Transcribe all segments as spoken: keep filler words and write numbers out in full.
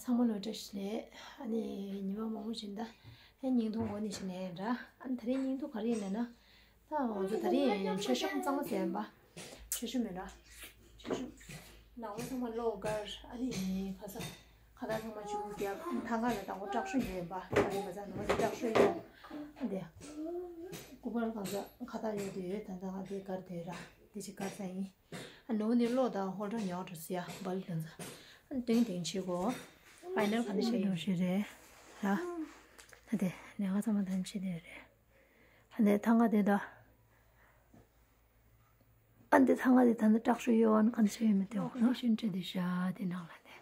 ཚང་མ་ལོ་བཀྲ་ཤིས་བདེ་ལེགས། ཨ་ནི་ཉི་མ་མང་པོ་ཕྱིན། ད་ཨ་བརྙན་ཐུང་འགོ་ནས་བྱས་ནས་འདྲ། ཨ་ནི་དེ་རིང་བརྙན་ཐུང་ག་རེ་ཡིན་ལབ་ན། ད་ང་ཚོ་དེ་རིང་མཆོད་གཤོམ་གཙང་མ་ཟེར་ཡིན་པ། མཆོད་གཤོམ་ཡིན་འདྲ། མཆོད་གཤོམ། ནང་ལོགས་ཚང་མ་གློག་དཀར། ཨ་ནི་ཁ་ས་ཁ་བཏགས་ཚང་མ་བྱུག་རྒྱབ། ཐང་ག་ལ་དང་པོ་སྐྲག་ཤོས་ཡོད་ཡིན་པ། ད་རེས་ང་ཚོ་ནང་ལ་སྐྲག་ཤོས་ཡོད། ཨ་འདི་སྐུ་པར་གང་ས་ཁ་བཏགས་ཡོད་དེ་ཡོད། ད་ད་ང་དེ་དཀར་དེ་ར། དེ་ཅིག་དཀར་ས་ཡིན། ཨ་ནི་འོ་ནི་གློག་དང་ཧོལ་ཌར་ཉོ་འགྲོ་སི་ཡ་བལ་དེ་ཚོ། ཨ་ནི་ཏིང་ཏིང་བྱེད་གོ། ཕའི་ནལ་ག་འདྲ་བྱས་ཡོད་ཞེས་རེད། ཨ་ད་དེ་ལས་ཀ་ཚང་མ་ད་བྱེད་དེ་རེད། ཨ་འདི་ཐང་ག་དེ་ད། ཨ་འདི་ཐང་ག་དེ་ད་ནི་སྐྲག་ཤོས་ཡོད། ཨ་ནི་ག་འདྲ་བྱས་ཡོད་མེད་དེ་འོ་ན་ཤིན་ཏུ་དེ་ཤ་དེ་ནང་ལ་དེ།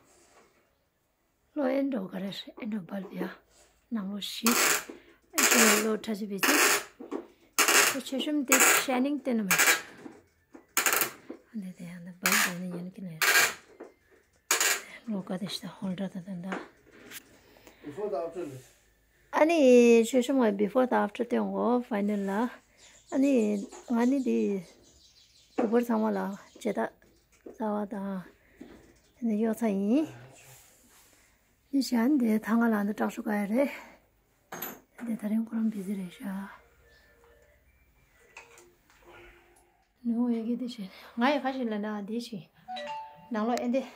གློག་ཨེ་འགྲོ་ག་རེ་ཨེ་འགྲོ་བལ་ཡ། ནང་ལོགས་ཤིག་ཨེ་འགྲོ་གློག་ཁྲ་ཆི་བི་ཅི། མཆོད་གཤོམ་དེ་ཤའི་ནིང་དེ་ནི་མེད། ཨ་འདི་དེ་ཡང་འདི་བལ་དེ་ནི་ཡིན་གི་ནི། གློག་ག་དེ་ཤ་ཧོལ་ཌར་ད་ད་ད། Before the after ལས། ཨ་ནི་མཆོད་གཤོམ་ང་before the after སྟོན་གོ་ཕའི་ནལ་ལ། ཨ་ནི་ང་ནི་དེ་གུ་པར་ཚང་མ་ལ་བྱེད་ད། རྩ་བ་དང་། འདི་གཡོག་ཚ་ཡིན། འདི་གཞན་འདི་ཐང་ག་ལ་འདི་སྐྲག་ཤོས་ག་ཡ་རེད། འདི་ད་རིང་ཁོ་རང་བི་ཟི་རེད་ཤག་ནུ་ཡ་གི་འདི་བྱས་ང་ཡི་ཁ་ཞིག་ལ་ན་འདི་ཞིག་ནང་ལོགས་ཨེ་འདི་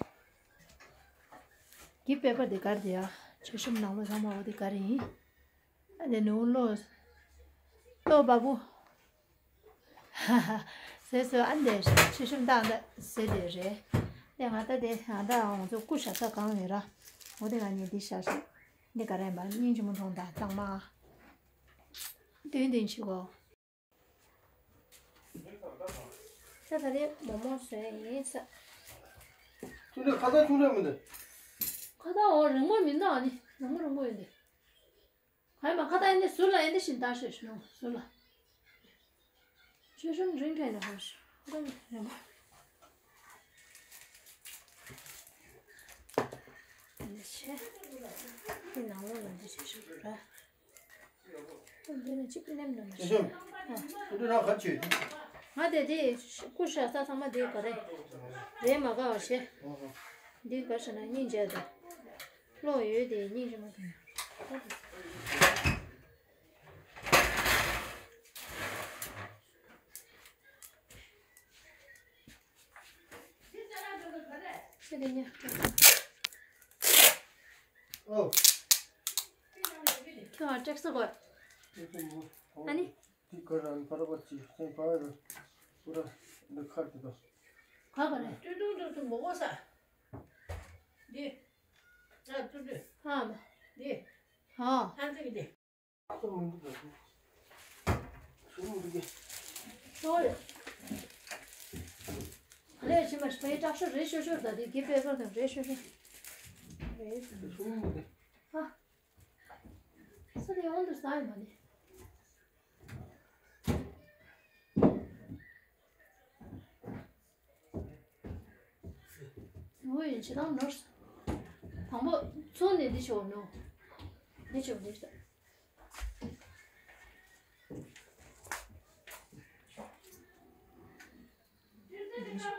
གི་པེ་པར་འདི་ག་རེ་འདི་ཡ། མཆོད་གཤོམ་ནང་ལོགས་ཚང་མ་འོ་འདི་ག་རེ་ཡིན། ཨ་འདི་ནུ་ལོ་ལྟོ་བ་བུ། ཟེར་སོ། ཨ་འདི་མཆོད་གཤོམ་བཏང་ད་ཟེར་དེ་རེད། དེ་ང་ད་དེ་ང་ད་ང་ཚོ་སྐུ་བཞག་ས་གང་ཡོད་ར། འོ་དེ་ང་ནི་འདི་བཞག་ཤག་འདི་ག་རེ་ཡིན་པ་སྙིང་རྗེ་མོ་མཐོང་ད་གཙང་མ། འདོན་འདོན་བྱེད་གོ། ད་ད་རེས་མོག་མོག་བཟོས་ཡིན་ས། ཆུང་གྲས་ཁ་བཏགས་ཆུང་གྲས་མི་འདུག་ཁ་བཏགས་འོ་རིང་མོ་མི་འདུག་ཨ་ནི་རིང་མོ་རིང་མོ་ཡོད་འདི། ག་ཡ་མ་ཁ་བཏགས་ཡིན་འདི་ཟུར་ལ་ཡིན་འདི་བཞིན་བཏགས་ཤོག་ཞུ་ནོ་ཟུར་ལ། ཆོས་གཤོམ་རིང་ག་ཡིན་ན་ཧོ་ཤོ་ཁ་བཏགས་རིང་མོ། འདི་ཆེ། འདི་ནང་ལོགས་ལ་འདི་ཆེ་ཤོས་ར། འདི་ནི་གཅིག་ནེམ་ནམ་ཞིག་ཨ། འདི་རང་ག་ཆོད། ང་དེ་དེ་སྐུ་བཞག་ས་ཚང་མ་དེ་ག་རེ་རེད་མ་དགའ་བ་ཞེ། འདི་ག་ཞེ་ན་སྙིང་རྗེ་དང་། བློ་ཡོད་དེ་སྙིང་རྗེ་མོ་དང་། ཁྱོད་ཨ་ཀྲེག་ས་གོ། ཨ་ནི། དེ་ག་རང་པར་པར་ཅིག་སེམས་པ་རུ་པུ་ར་འདི་ཁར་དེ་དང་། ག་ག་རེ། ཏུ་ཏུ་ཏུ་ཏུ་མོ་གོ་ས། འདི། ཨ་ཏུ་ཏུ། ཨ་མ། འདི། ཨ། ཨ་འདི་གི་འདི། ཨོ་ཡ། རེད་ཕྱི་མ་ཕའི་སྐྲག་ཤོས་རེད་ཤོ་ཤོ་ད་དེ་གི་པེ་པར་དང་རེད་ཤོ་ཤོ། རེད། ཧ། ས་དེ་ཡོང་དུ་ས་ཡོད་མ་ནི། ངོ་ཡིན་ཕྱི་ཐང་ནོར། དང་པོ་ཚུར་ནས་འདི་ཆོག་ནོ། འདི་ཆོག་འདི་ཆོག་འདི་ཆོག་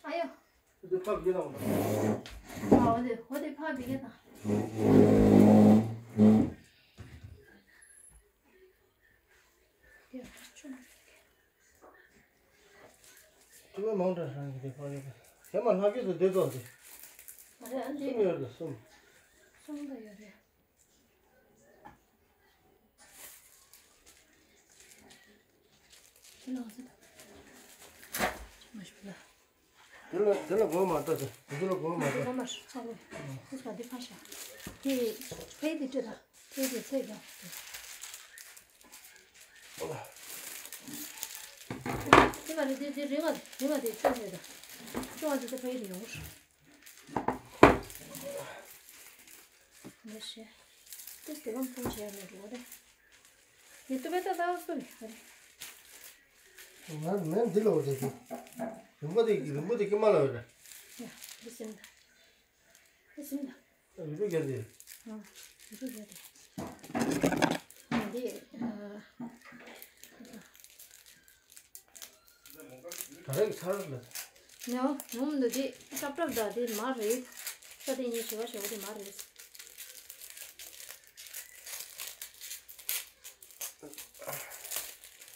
ཨ་ཡོ། འདི་ཕབ་རྒྱུ་དང་། ཨ་འོ་དེ་འོ་དེ་ཕབ་རྒྱུ་དང་། དེ་ཕར་ཆུང་། ཐུབ་པའི་མང་དྲགས་རང་གི་དེ་ཕབ་ཡོད་པ། དེ་མ་ལྷག་རྒྱུ་དུ་དེ་ཚོ་དེ། ཨ་རེ་ཨ་འདི། གསུམ་ཡོད་དོ་གསུམ། གསུམ་ད་ཡོད་རེད། དེ་ལ་དེ་ལ་གོ་མ་ལྟ་ཟེར། དེ་ལ་གོ་མ་ལྟ། དེ་ཕ་ཤ། དེ་ཕ་ཤ། དེ་ཕའི་དེ་སྤྲད་ད། དེ་དེ་ཚད་ཀྱང་། དེ་མ་རེད་དེ་དེ་རིང་ང་རིང་ང་དེ་ཅུང་མེད་ད། ཅུང་ང་དེ་དེ་ཕའི་དེ་ཡོང་། ལེ་ཤ། ཏུ་ཏུ་རང་ཕུང་བྱས་ནས་འགྲོ་རེད། ཡིད་དུ་མེད་ད་ད་ཏུ་ནི་རེད། ང་མེད་འདི་ལོ་རེད་དེ། རིན་པོ་དེ་རིན་པོ་དེ་ཀྱི་མ་ལ་རེད། ཡ་འདི་སེམས་ད། འདི་སེམས་ད། རིན་པོ་རྒྱ་དེ། ཨ་རིན་པོ་རྒྱ་དེ། ང་འདི། ད་རེས་ཚར་ལ། ཉོ་ཉོ་མི་འདུག་དེ་སྲབ་སྲབ་འདྲ་དེ་མར་རེད། ས་དེ་གཉིས་ཞི་བ་ཞི་བ་དེ་མར་རེད།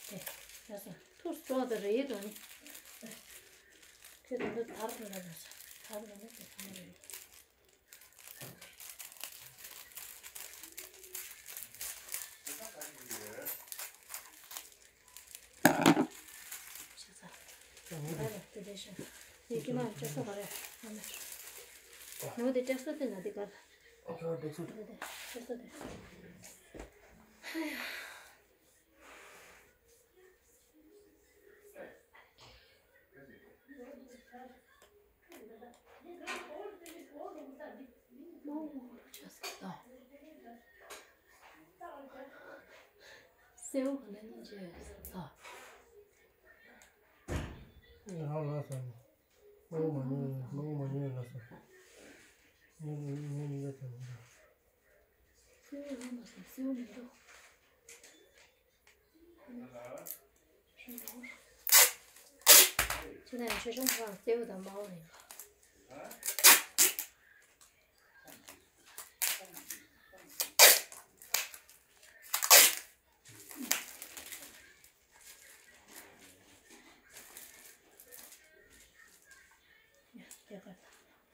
དེ་ཡ་ས་ཐུར་སོ་དེ་རེད་དོ་ནི། ཁྱོད་དེ་ཚོ་དར་དུ་ལ་དར་དུ་ལ་དེ་ཚོ་རེད། སེའུ་ག་ལ་ཉིན་བྱས་ད། ངས་ཧ་ལ་ས་ནི། མ་འོངས་མ་ཉོས་མ་འོངས་མ་ཉོས་ལ་ས། ངས་ངས་ངས་ཡ་ཐོན་མི་འདུག་སེའུ་ཡོང་མ་སོང་སེའུ་མི་འདུག་ཁྱེད་རང་ཆོས་སྐྱོང་ཁང་སེའུ་དང་མ་འོངས་ཡིན་པ།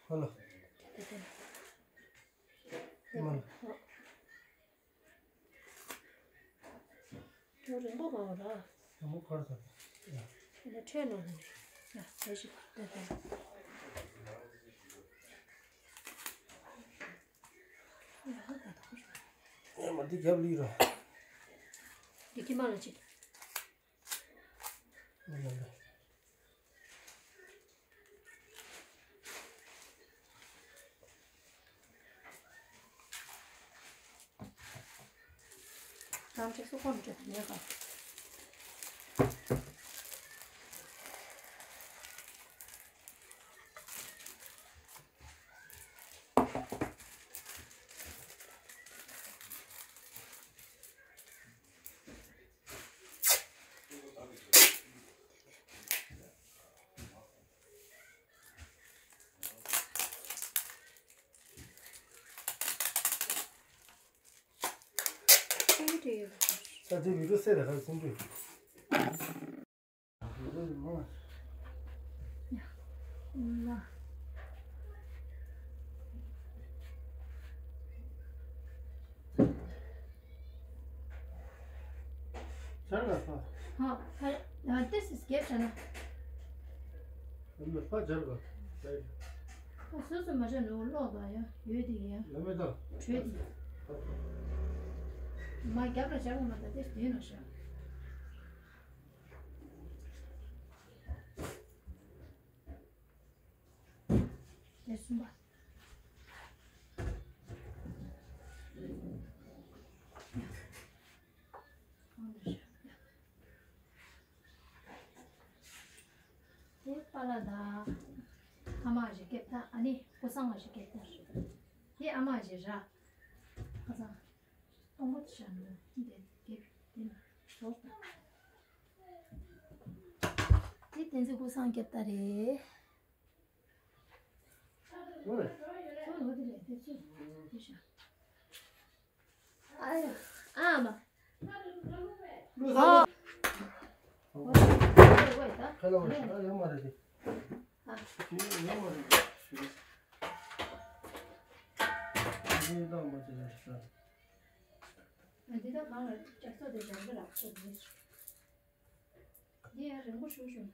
ཧ་ལོ། ཁྱོད་རིང་པོ་གང་ར། རིང་པོ་གར་ས། ཡ། ཁྱོད་ནི་ཁྲོད་ནང་ནས། ཡ་ཟེར་ཞིག་ད་ད། ཡ་ཧ་ད་ད་ཁོ་ཤོག་ཡ་མ་འདི་རྒྱབ་ལུས་ར། འདི་ཁྱི་མ་ལ་ཅིག་ས་དེ་བི་ཌིའོ་གསལ་དེ་ག་རེ་སེམས་འདུག་ཇར་ག་ཕ། ཧ། ཧ། ཨ། ཏིས་སི་སྐེབ་བྱས་ན། ཨ་མ་ཕ་ཇར་ག་ཕ། སོ་སོ་མ་བྱས་ནོ་ལོག་དང་ཡ་ཡོད་དེ་ཡ། ལ་མེ་ད། བྲོས་དེ། མ་རྒྱབ་ལ་ཇར་ག་མ་ད་ཏིས་དེ་ནོ་ཤ། དེ་གསུམ་པ། དེ་པཱ་ལགས་དང་། ཨ་མ་ཞིག་སྐེབས་ད། ཨ་ནི་སྐུ་སྲུང་ཞིག་སྐེབས་ད། དེ་ཨ་མ་ཞིག་ར། ཁ་སང་། སྟོང་པ་བྱ་ནོ་འདི་འདི་འདི་ནི་ཟོར་དང་། འདི་བསྟན་འཛིན་ཀུན་བཟང་སྐྱབས་རྟ་རེད། ཨོ་ལེ། ཨོ་ལེ་འདི་རེད་འདི་ཚོ་འདི་ཤ། ཨ་ཡ་ཨ་མ། ཨོ་ལེ་ཨོ་ལེ་ད། ཁ་ལ་བ་ཤ་ཡོད་མ་རེད་དེ། ཨ། ཁྱེད་ཡོད་མ་རེད་ཞུ་རེད། འདི་ནི་བཏང་མ་བྱེད་ལ་ཤ། འདི་དག་གང་ལ་ལྕགས་ཚོགས་དེ་སྦྱང་གི་ལགས་སོ་མི། འདི་ཡང་རིང་པོ་ཞུ་ཞུ།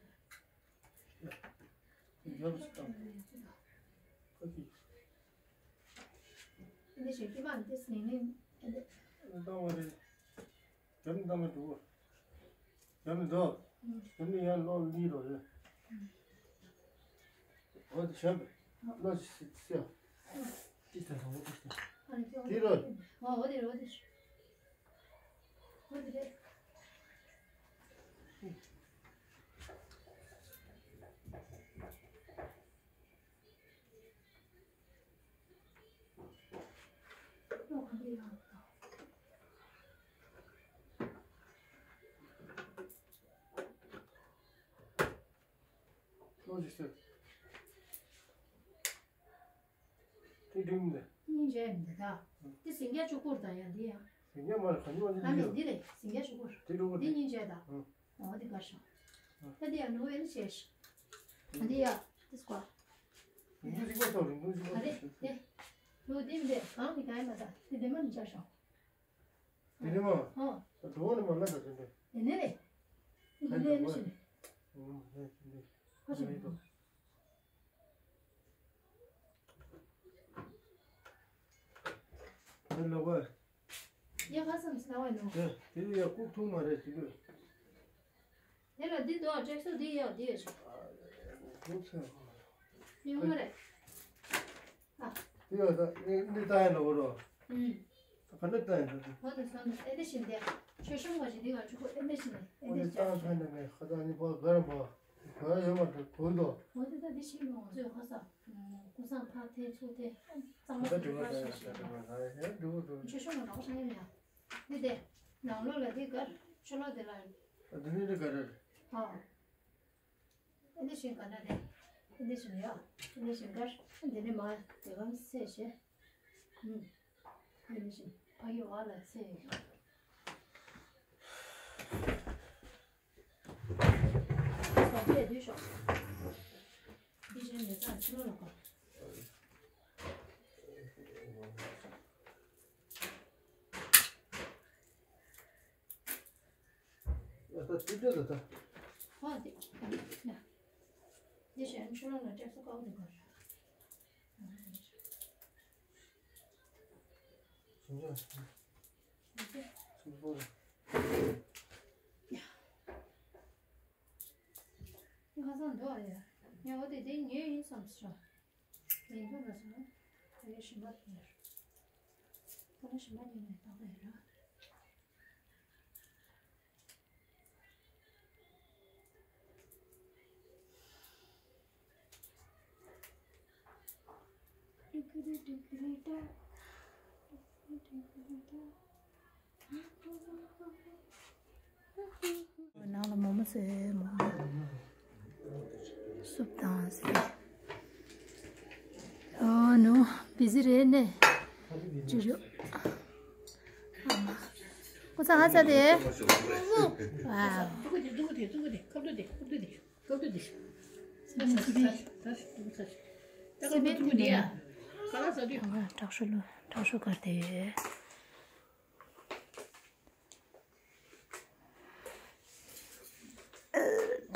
འདི་ཞིག་ཀྱི་མ་འདི་སྙིང་ནི་འདི། བཏང་བ་རེད། རྒྱབ་ནི་བཏང་མ་འགྲོ། རྒྱབ་ནི་འགྲོ། རྒྱབ་ནི་ཡང་ལོག་ལི་རོ་ཡོད། འོ་དེ་ཞབས། ལོ་ཞིག་སེ། ཅི་ལྟར་འོ་དེ་ཞིག་དེ་རོ། འོ་དེ་རོ་དེ། འོ་དེ་རེད། ཏོག་ཙམ་ཟེར། དེ་སྒྲིག་མི་འདུག་སྙིང་རྗེ་མི་འདུག་ད། དེ་ཟིང་རྒྱ་བཅུ་དགུ་རེད་ད་ཡ་འདི་ཡ། ཟིང་རྒྱ་མ་རེད་ག་ཉི་མ་ཨ་མི་འདི་འདི་རེད་ཟིང་རྒྱ་བཅུ་དགུ། དེ་འགྲོ་གི་འདི་རེད། སྙིང་རྗེ་ད། ཨ། འོ་དེ་གར་ཤོག་ད་འདི་ཡ་ནུ་ཨེ་ནི་བྱས་ཤིག་ད་འདི་ཡ་དེ་སྐོར། རིང་པོ་ཞིག་མ་ཐོག་རིང་པོ་ཞིག་མ་ཨ་རེད་ཐོག་དེ། ནུ་འདི་མི་འདི་གང་གི་གང་ཡིན་མ་ད་འདི་འདི་མ་ནི་བྱས་ཤོག་དེ་ནི་མ། ཨོ། འགྲོ་བ་ནི་མ་ལ་ད་དེ་འདྲ། དེ་ནི་རེད། དེ་ནི་རེད་ནི་ཞིག་ནི། ཨོ་ཧེ་དེ་འདྲ། ཁ་ཤས་མེད་དོ། ཨེ་ལོ་བ། ཡ་ཁ་སང་ཟ་བ་ནོ། དེ་དེ་ཡ་ལྐུགས་ཐུག་མ་རེད་ཅི་ལོས། དེ་ལ་འདི་དོ་ཀྲེག་སོ་འདི་ཡ་འདི་ཡ་ཞིག་ཡོང་མ་རེད། ཨ། དེ་ཡ་ད་ནི་ནི་ད་ཡ་ལོ་བ་རོ། ཨུམ། ད་ག་འདྲ་ད་ཡ་ད། ཧོ་དེ་སོང་ཨེ་འདི་བཞིན་དེ། ཆོས་གཤོམ་ག་ཞིག་འདི་ག་ཆུ་ཁོ་ཨེ་འདི་བཞིན་ཨེ་འདི་ཨོ་ནི་ད་ཧ་ནི་མེ་ཁ་ད་ནི་བ་གར་བ། ག་ཡོད་མ་རེད་གོ་འདུག་འོ་དེ་ད་འདི་ཤེས་མི་འོང་ཚོད་ཧ་ས། ཀུ་སང་ཕ་ཐེ་ཚུ་ཐེ། གཙང་མ་ད་དེ་དྲི་བ་ཕ་ད་ཤེས་ད་ཤེས་དྲི་བ་ད་ཡ་འགྲོ་འགྲོ། ཆོས་གཤོམ་ག་ནོག་ཤ་ཡ་མེ་ཡ། འདི་དེ། ནང་ལོགས་ལ་འདི་གར་ཆུ་ལོག་དེ་ལ། ཨ་འདི་ནི་འདི་ག་རེ་རེད། ཨ། ཨེ་འདི་བཞིན་ག་ན་རེད། ཨེ་འདི་བཞིན་ཡོད། ཨེ་འདི་བཞིན་གར། ཨེ་འདི་ནི་མ་དེ་གམ་སེ་ཞེ། ཨུམ། ཨེ་འདི་བཞིན་ཕ་གི་བ་ལ་སེ་ཡོད། སོ་ཕེ་དུས་ཤོག་འདི་བཞིན་ཡོད་ཙང་ཕྱི་ལོགས་ལ་གོ། ད་དེ་འདྲ་ད་ད། ཧོ་དེ། ཡ། དེ་གཞན་ཆུ་ལོག་ལ་སྤྲད་སོ་ཀའོ་དེ་གར། སུམ་ཅུ། སུམ་ཅུ། ཡ། ཁ་སང་འདུག་ཨ་ཡ། ངས་འོ་དེ་དེ་ཉོས་ཡིན་བསམ་སོང་། ཡིན་འདུག་ལ་སོང་། ད་ཡོད་ཞིམ་པ་དེ་ཡར། ད་ལ་ཞིམ་པ་ཉོས་ནས་ཏག་ཏག་ཡོད་ར། ནང་ལ་མོག་མོག་བཟོས། མོག་མོག་སུབ་དང་ཟེར། ཨོ་ནོ། བི་ཟི་རེད་ནས། ཅི་རུ། ཨ་མ། ཁོ་ཚང་ཧ་ཚ་དེ། ཝའོ། སྐབས་དུ་དེ། སྐབས་དུ་དེ། སྐབས་དུ་དེ། སྐབས་དུ་དེ། སྐབས་དུ་དེ། སེ་མེད་དེ་ནས། དྲག་ཤུ་ལོ། དྲག་ཤུ་གར་དེ་ཡོད།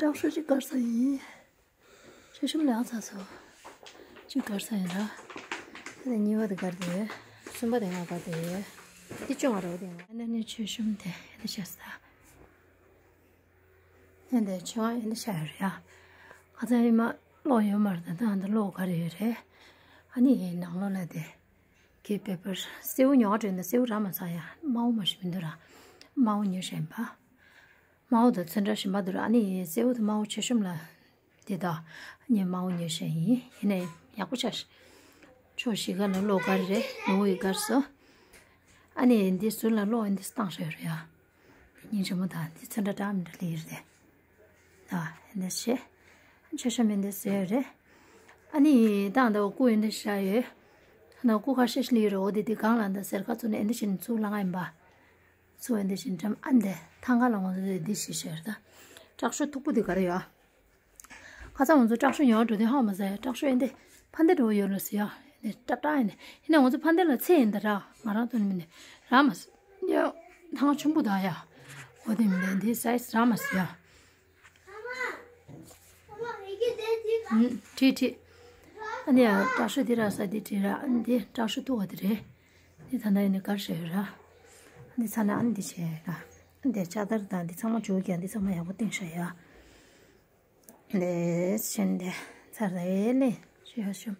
དྲག་ཤུ་ཅིག་གར་ས་ཡིན། ཆོས་གཤོམ་ལས་ཚ་སོ། ཅིག་གར་ས་ཡིན་ར། དེ་གཉིས་པ་དེ་གར་དེ། གསུམ་པ་དེ་ང་གར་དེ། དེ་བཅོ་ལྔ་རོ་དེ་ང་། ཨ་ནི་ཆོས་གཤོམ་དེ་དེ་ཤ་ས། ཨེ་འདི་ཆོས་ཨེ་འདི་ཤ་ཡོད་རེད་ཡ། ཁ་ཚ་ཡིན་མ་གློག་ཡོད་མ་རེད་ད་ཨ་འདི་གློག་ག་རེ་ཡོད་རེད། ཨ་ནི་ཡིན་ནང་ལོགས་ལ་དེ། གི་པེ་པར། སེའུ་ཉོ་བྲོས་ན་སེའུ་རག་མ་ཚར་ཡ། དམར་པོ་མ་ཞིག་མི་འདུག་ར། དམར་པོ་ཉོས་ཤེས་པ། དམར་པོ་དང་ཚོན་ཁྲ་ཞིམ་པ་འདུག་ར། ཨ་ནི་སེའུ་དང་དམར་པོ་ཆེ་ཤོས་ལ། དེ་དག་ངས་དམར་པོ་ཉོས་ཤེས་ཡིན། ཡིན་ནའི་ཡག་པོ་ཆགས་ཤག་ཕྱོགས་བཞི་ག་ལ་གློག་ག་རེ་རེད། ནུ་བོ་ཡི་གར་སོ། ཨ་ནི་འདི་ཟུར་ལ་གློག་འདི་བཏང་ཤག་ཡོད་རེད་ཡ། སྙིང་རྗེ་མོ་དང་འདི་ཚོན་ཁྲ་འདྲ་མི་འདྲ་ལི་ཡོད་རེད། ད་འདི་ཤེས། ཆེ་ཤོས་མི་འདི་ཟེར་ཡོད་རེད། ཨ་ནི་ད་འདི་སྐུ་ཡོད་འདི་ཤ་ཡོད། ད་སྐུ་ཁ་ཤས་ཤིག་ལི་ཡོད་རེད། འོ་འདི་འདི་གང་ལ་འདི་ཟེར་ཁ་ཚུར་ནས་འདི་བཞིན་ཚུར་ལ་ང་ཡིན་པ། ཚུར་འདི་བཞིན་འགྲམ་ཨ་འདི་ཐང་ག་ལ་ང་ཚོ་འདི་ཤེས་ཤེས་རེད་ད། དྲག་ཤོས་མཐུག་པོ་འདི་ག་རེ་ཡོད། ཁ་སང་ང་ཚོ་དྲག་ཤོས་ཉོ་འགྲོ་དུས་ཧ་མ་ཟ་ཡ། དྲག་ཤོས་ཨེ་འདི་ཕ་འདི་འགྲོ་ཡོད་ལ་ཟེར་ཡ། ཨེ་འདི་ཏྲབ་ཏྲ་ཨེ་འདི་ཡིན་ན་ང་ཚོ་ཕ་འདི་ལ་ཚེ་ཡིན་ད་ར། ང་རང་དོན་མིན་ནི་ར་མ་ཟ་ཡ། ཐང་ཆུན་པོ་ད་ཡ། འོ་དེ་མིན་འདི་འདི་སའི་ཛི་ར་མ་ཟ་ཡ། ཁྲིད་ཁྲིད། ཨ་ནི་ཡ་དྲག་ཤོས་འདི་ར་ས་འདི་ཁྲིད་ར། ཨ་ནི་འདི་དྲག་ཤོས་ཐུག་པ་འདི་རེད། འདི་ད་ནི་ཡ་ནི་གར་ཤོས་ར། ཨ་ནི་ཚ་ན་ཨ་ནི་འདི་བྱས་ར། ཨ་ནི་འདི་ལྕགས་དར་དང་འདི་ཚང་མ་འཇུག་ཀྱང་འདི་ཚང་མ་ཡག་པོ་བཏིང་ཤ་ཡ། ལས་ཆེན་དེ་ཚར་རེ་ལས་ཤི་ཧ་ཤོམ།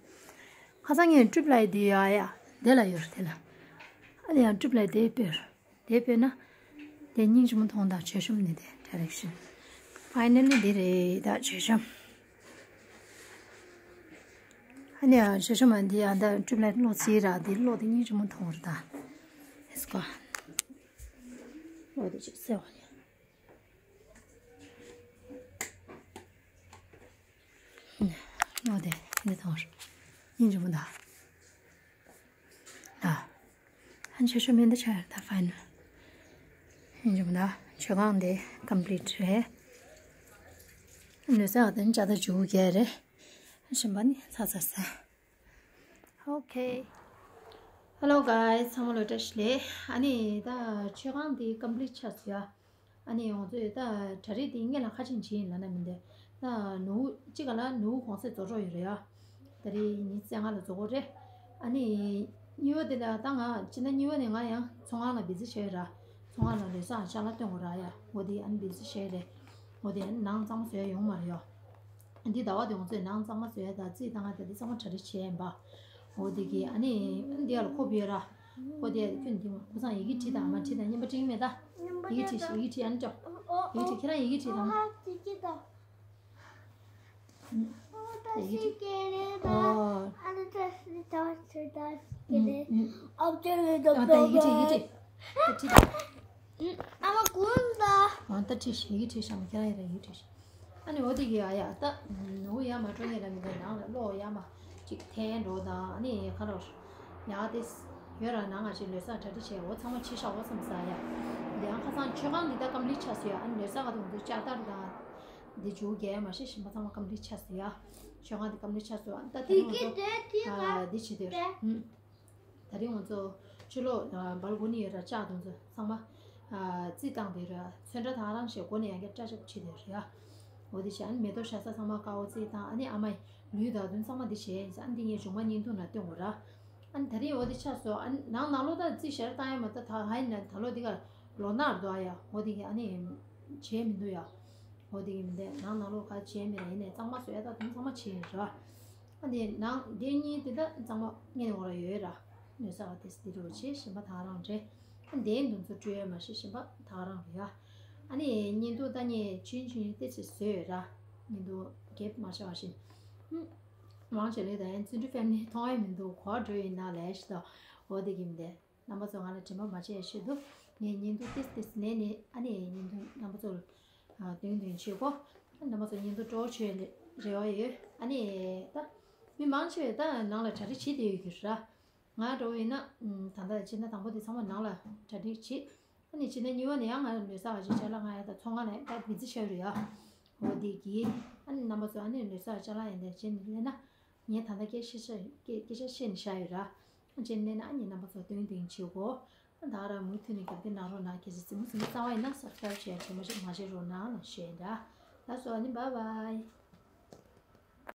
ཁ་སང་ངས་ཊུབ་ལའིཊ་དེ་ཡ་ཡ་དེ་ལ་ཡོད་དེ་ལ། ཨ་ནི་ཡང་ཊུབ་ལའིཊ་དེ་སྤོས། དེ་སྤོས་ན་དེ་སྙིང་རྗེ་མོ་མཐོང་དང་ཆོས་གཤོམ་ནི་དེ་ཌའི་རེག་ཤན། ཕའི་ནལ་ལི་དེ་རེད་ད་ཆོས་གཤོམ། ཨ་ནི་ཡང་ཆོས་གཤོམ་འདི་ཡང་ད་ཊུབ་ལའིཊ་གློག་ཚིག་ར་དེ་གློག་དེ་སྙིང་རྗེ་མོ་མཐོང་ར་ད། ཨེ་སྐོ། གློག་དེ་ཅིག་གསལ་བ་ཡ། ཐོང་ཡིན་རི་མོ་ད། ཨ་ཆེ་ཤོས་མེད་འདི་ཆ་ད་ཕའི་ནལ་ཡིན་རི་མོ་ད། མཆོད་ཁང་འདི་ཀམ་པི་ལིཊ་རེད། ལུས་ས་དེ་ནི་ཅ་ད་ཇུ་གེ་རེད། གཞན་པ་ནི་ཚ་ཚ་ས། Okay. Hello guys, ཚང་མ་ལོ་བཀྲ་ཤིས་བདེ་ལེགས། ཨ་ནི་ད་མཆོད་ཁང་འདི་ཀམ་པི་ལིཊ་ཆགས་སོང་ཡ། ཨ་ནི་ང་ཚོས་ད་གྲ་སྒྲིག་འདི་སྔོན་ལ་ཁ་ཆེམས་བྱས་ཡིན་ལབ་ན་མི་འདོད། ད་ནུ་བོ་གཅིག་ག་ལ་ནུ་བོ་གུང་སེང་རྫོགས་འགྲོ་ཡོད་རེད་ཡ། ད་རེས་ཉི་ཤུ་རྩ་ལྔ་ལ་རྫོགས་འགྲོ་རེད། ཨ་ནི་གཉིས་པ་འདི་ལ་ད་ང་སྤྱིར་ན་གཉིས་པ་ནས་ང་ཡང་ཚོང་ཁང་ལ་བི་ཛི་བྱས་ཡོད་ར། ཚོང་ཁང་ལ་ལུས་ས་ཅ་ལག་སྟོན་དགོས་ར་ཡ། འོ་འདི་ཨ་ནི་བི་ཛི་བྱས་རེད། འོ་འདི་ཨ་ནི་ནང་གཙང་མ་བཟོ་ཡ་ཡོང་མ་རེད་ཡ། འདི་ཟླ་བ་དེ་ང་ཚོས་ནང་གཙང་མ་བཟོས་དང་རྩིས་བཏང་ཡ་དང་འདི་ཚང་མ་གྲ་སྒྲིག་བྱས་ཡིན་པ། འོ་དེ་གི་ཨ་ནི་འདི་ཡར་ལ་ཁོ་བུད་ར། ཁོ་དེ་ཁྱོད་འདི་མ་ཁོ་ཚང་ཡི་གེ་བྲིས་དང་མ་བྲིས་དང་མཉམ་པ་བྲིས་མེད་ད། ཡི་གེ་བྲིས་ཤིག་ཡི་གེ་བྲིས་ཨ་ནི་སྤྲོ། ཡི་གེ་བྲིས་ཁྱེད་རང་ཡི་གེ་བྲིས་དང་། ཡི་གེ་བྲིས། ཨོ། ཨ་ད་ཡི་གེ་བྲིས་ཡི་གེ་བྲིས། ད་བྲིས་དང་། ཨ་མ་ཀུན་ད། ཨ་ད་བྲིས་ཤིག་ཡི་གེ་བྲིས་ཤག་མ་ཁྱེད་རང་ཡི་ར་ཡི་གེ་བྲིས་ཤིག་ཨ་ནི་འོ་དེ་གི་ཨ་ཡ་ད་ནུ་ཡ་མ་སྤྲོ་ཉེ་ལ་མི་ད་ནང་ལ་གློག་ཡ་མ་ཅིག་འཐེན་འགྲོ་དང་ཨ་ནི་ཁ་རོ་ཡ་དེ་ཡོད་ར་ནང་ང་ཅིག་ལོས་ས་གྲ་སྒྲིག་བྱས་འོ་ཚང་མ་ཕྱི་ཤག་འོ་བསམ་ས་ཡ། དེ་ཡང་ཁ་སང་མཆོད་ཁང་འདི་ད་ཀམ་པི་ལིཊ་ཆགས་སོ་ཡ། ཨ་ནི་ལོས་ས་ག་དུང་དུ་ལྕགས་དར་དང་འདི་འཇུག་རྒྱལ་མ་ཤེས་ཞིམ་པ་ཚང་མ་ཀམ་པི་ལིཊ་ཆགས་སོ་ཡ། མཆོད་ཁང་འདི་ཀམ་པི་ལིཊ་ཆགས་སོ་ཡ། ད་དེ་རིང་ང་ཚོ་འདི་བྱེད་དུས། ད་རིང་ང་ཚོ་ཕྱི་ལོགས་སྦལ་ཀོ་ནི་ཡོད་ར་ལྕགས་དུང་ཚོ་ཚང་མ་རྩིས་བཏང་དེ་ར་ཚོན་ཁྲ་དང་རང་ཞེས་སྒོ་ནས་ཡང་བསྐྱར་སྐྲ་བཞར་བྱེད་དེ་ར་ཡ། འོ་དེ་བྱས་ཨ་ནི་མེ་ཏོག་ཤ་ཚ་ཚང་མ་དཀར་པོ་རྩིས་བཏང་ཨ་ནི་ཨ་མ་ཡི་ལུས་དང་དུང་ཚང་མ་འདི་བྱས་ཡིན་ཨ་ནི་འདི་ངས་བྱུང་མ་བརྙན་ཐུང་ནང་སྟོན་དགོས་ར། ཨ་ནི་ད་རིང་འོ་དེ་ཆགས་སོ་ཨ་ནི་ནང་ནང་ལོགས་ད་རྩིས་བཞག་བཏང་ཡ་མ་ད་ད་ཧ་ཡིན་ན་ད་ལོ་འདི་ག་ལོ་ནར་འདུག་ཨ་ཡ། འོ་དེ་གི་ཨ་ནི་བྱས་མི་འདུག་ཡ། འོ་དེ་གི་མི་འདུག་ནང་ནང་ལོགས་ག་བྱས་མི་ར་ཡིན་ནས་གཙང་མ་བཟོ་ཡ་ད་དུང་ཚང་མ་བྱས་ཡིན་ར། ཨ་ནི་ནང་དེ་གཉིས་དེ་ད་གཙང་མ་ངས་འོ་ར་ཡོད་ར། ནུས་ས་བ་དེ་སི་དེ་རུ་བྱེད་ཞིམ་པ་ད་རང་རེད། ཨ་ནི་དེའི་འདུ་ཚོ་སྤྲོད་ཡ་མ་ཤེས་ཞིམ་པ་ད་རང་རེད་ཡ། ཨ་ནི་བརྙན་ཐུང་ད་ནས་ཆུན་ཆུན་ཏེ་ཚེ་བཟོས་ཡོད་ར། བརྙན་ཐུང་རྒྱབ་མ་བྱ་བ་བཞིན། མང་ཆེ་ལས་ད་ཡང་བརྩོན་འགྲུས་ཕེབས་ནས་མཐོང་ཡ་མི་འདུག་གོ་འགྲོ་ཡིན་ན་ལས་ཤི་ད། འོ་དེ་གི་མི་འདུག་རྣམ་པ་ཚོ་ང་ལ་དྲན་པ་མ་བརྗེད་ཡ་ཆེད་དུ་ངས་བརྙན་ཐུང་ཏིས་ཏིས་ལེན་ནས་ཨ་ནི་བརྙན་ཐུང་རྣམ་པ་ཚོ་ལ་སྟོན་སྟོན་བྱེད་གོ། རྣམ་པ་ཚོ་བརྙན་ཐུང་སྤྲོ་བོ་བྱེད་རེ་བ་ཡོད་ཨ་ནི་ད། མི་མང་ཆེ་བས་ད་ནང་ལ་གྲ་སྒྲིག་བྱེད་བསྡད་ཡོད་ཀྱི་ར། ང་འགྲོ་བ་ཡིན་ན་ད་ལྟ་སྤྱི་ཟླ་དང་པོ་དེ་ཚང་མ་ནང་ལ་གྲ་སྒྲིག་བྱེད། ཨ་ནི་སྤྱི་ཟླ་གཉིས་པ་ནས་ཡང་ང་ལོས་ས་བ་ཞིག་བྱ་ལ་ང་ཡ་ད་ཚོང་ཁང་ལ་ད་བི་ཛི་བྱ་ཡོད་རེད་ཡ། འོ་དེ་གི་ཨ་ནི་རྣམ་པ་ཚོ་ཨ་ནི་ལོས་ས་བ་བྱ་ལ་ཡིན་ད་བྱེད་ནི་ལས་ན། ངས་ད་ལྟ་སྐད་ཆ་བཤད་སྐད་སྐད་ཆ་བཤད་ནས་བཞག་ཡོད་ར། ཨ་ཅེ་ནས་ན་ཨ་ནི་རྣམ་པ་ཚོ་སྟོན་སྟོན་བྱེད་གོ། ཨ་ད་ར་མུ་མཐུད་ནས་རྒྱབ་སྐྱོར་གནང་རོགས་གནང་། གལ་སྲིད་རྩེད་མོ་རྩེད་མོ་རྩ་བ་ཡིན་ན་སབ་སི་ཀ་རབ་བྱས་དྲན་པ་ཞིག་མ་བྱེད་རོགས་གནང་ལ་ཞུ་ཡིན་ར། ལགས་སོ་ཨ་ནི་བྷའི་བྷའི།